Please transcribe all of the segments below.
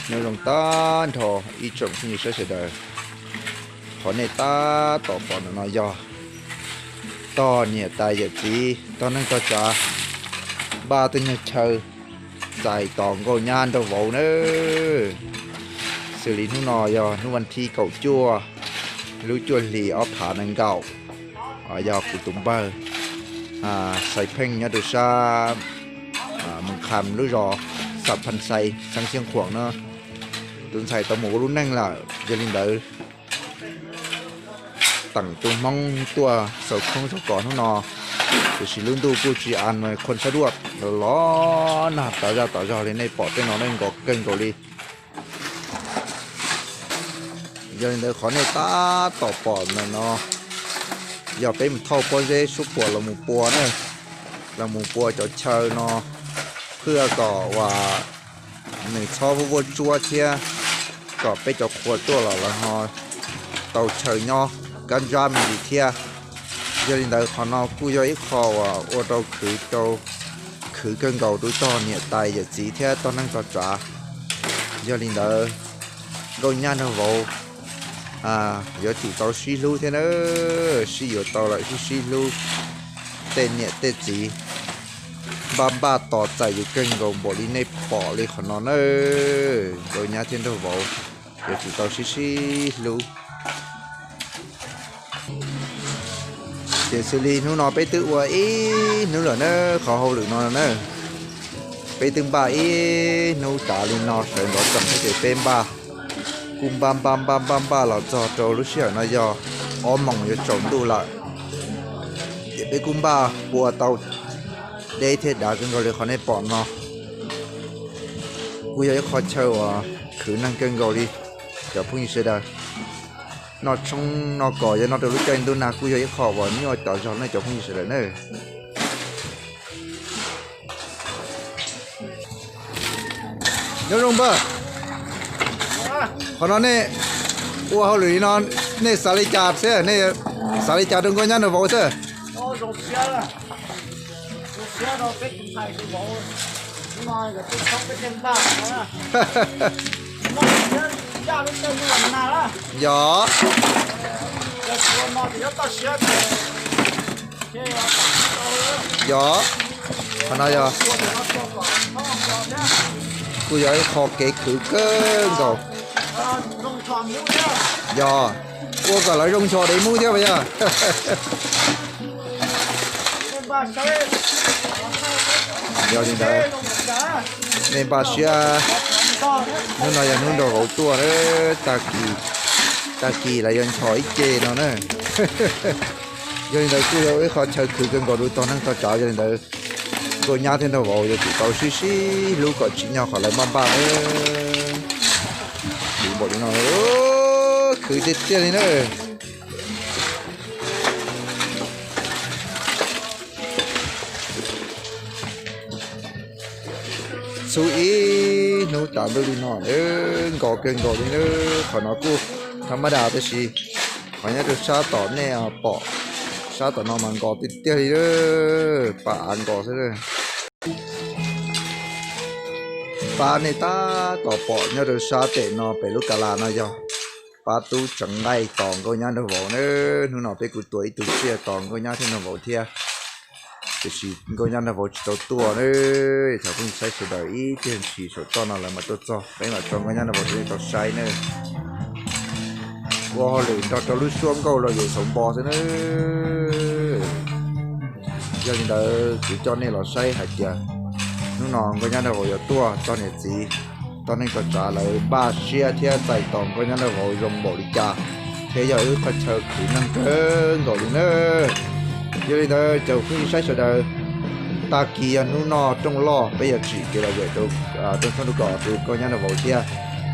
Nyob zoo tag nrho ib tsoom phooj ywg saib sawv daws, qhov nej tab tom pom ntawm no yog tog niam tais yawm txiv tog neej tog tsav npaj tej nyuag chaw txais tos nkauj nyab nraug vauv nawb. Xws li hnub no yog hnub vas thib kaum cuaj lub cuaj hlis ob phav nees nkaum, yog kuv tus npawg Xais Pheej nyob rau sab Moos Kham lub zos Xam Phas Xais xeev Xiav Khuam no, tus ntxhais tau mus ua lub neej lawm. Yog li ntawd, teem tus Hmoob tuaj xaus khoob xaus kos hnub no, tiam sis lub ntuj kuj tsis a qhuav sab duaj los los nag tas zaj tas zog li nej pom tej no nej nkaus kawg nkaus li. Yog li ntawd qhov nej tab tom pom ntawm no yog peb mus thauj pob zeb suab puam los mus pua na, los mus pua cov chaw no, phwj kom uas nws txhob vuaj vuaj tsuab thiab kom peb cov qhua tuaj los lawv ho tau chaw nyob kab ntsab me ntsis thiab. Yog li ntawd qhov no kuj yog ib qho uas ua rau khwv rau, khwv kawg nkaus rau tog niam tais yawm txiv thiab tog neej tog tsav. Yog li ntawd nkauj nyab nraug vauv yuav tsum tau sib hlub thiab na, sib yuav tau lawm sib sib hlub, tej niam tej txiv npaj npaj tos txais yus kawg nkaus npaum li nej pom li qhov no na. Nkauj nyab thiab nraug vauv yuav tsum tau sib sib hlub. Ces xws li hnub no peb twb ua ib hnub lawm na, qhov hauj lwm no na, peb twb npaj ib hnub tav li no sawv ntxov tsees thiab ces peb npaj, kuj npaj npaj npaj npaj npaj los txog rau lub sij hawm no yog ob moos yuav tsaus ntuj lawm. Ces peb kuj npaj pua tau deb thiab dav kawg nkaus li qhov nej pom no. Kuj yog ib qho chaw uas khwv neeg kawg nkaus li cov phooj ywg sawv daws. Noj tshoob noj kos yog noj rau lub caij ntuj nag kuj yog ib qho uas nyuaj tas zog nej cov phooj ywg sawv daws na. Nyob zoo npawg, qhov no nej ua hauj lwm li no nej xav li cas xwb, nej xav li cas rau nkauj nyab nraug vauv xwb? Yog, yog, qhov no yog, kuj yog ib qho kev khwv kawg nkaus. Yog, ua kom lawv zoo ncho dev mub thiab puas yog? Yog li ntawd, nej npaj siab, hnub no yog hnub nraug vauv tuaj, tag kis, tag kis lawv yuav ncho ib ce no na. Yog li ntawd kuj yog ib qho chaw khwv kawg nkaus rau tog neej tog tsav. Yog li ntawd nkauj nyab thiab nraug vauv yuav tsum tau sib sib hlub kom tsim nyog qhov lawv npaj npaj na. Khwv npaum li no, khwv tiag tiag li na. Xub ib hnub tas ntuj li no, nkos kawg nkaus li na. Qhov no kuj thab mab das tab sis qhov nyob rau sab tom nej pom, sab tom no mas nkos tiag tiag li, pab av nkos xwb. Pab nej tab tom pom nyob rau sab pem no pem lub kas las no yog pab tub tseev nqaij tos nkauj nyab nraug vauv na. Hnub no peb kuj tua ib tug tsiaj tos nkauj nyab thiab nraug vauv thiab, tiam sis nkauj nyab nraug vauv tsis tau tuaj na. Thov phooj ywg saib sawv daws ib pliag ntshis saum toj no lawv mam tuaj txog peb mam tso nkauj nyab nraug vauv rau nej tau saib na. Ua hauj lwm nrog rau lub suab nkauj los yuav xauv npo xwb na. Yog li ntawd kuv coj nej los saib hais tias hnub no nkauj nyab nraug vauv yuav tuaj, tog niam txiv tog neej tog tsav lawv npaj siab thiab txais tos nkauj nyab nraug vauv zoo npaum li cas, thiab yog ib qho chaw khwv neeg kawg nkaus li na. Yog li ntawd cov phooj ywg saib sawv daws, tag kis yog hnub noj rooj loj peb yuav tsim kev lom zem rau rooj tshoob rau kom rau nkauj nyab nraug vauv thiab.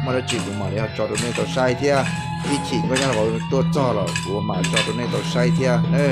Muaj dab tsi kuv mam li ho tso rau nej tau saib thiab. Ib chim nkauj nyab nraug vauv tuaj txog los kuv mam tso rau nej tau saib thiab na.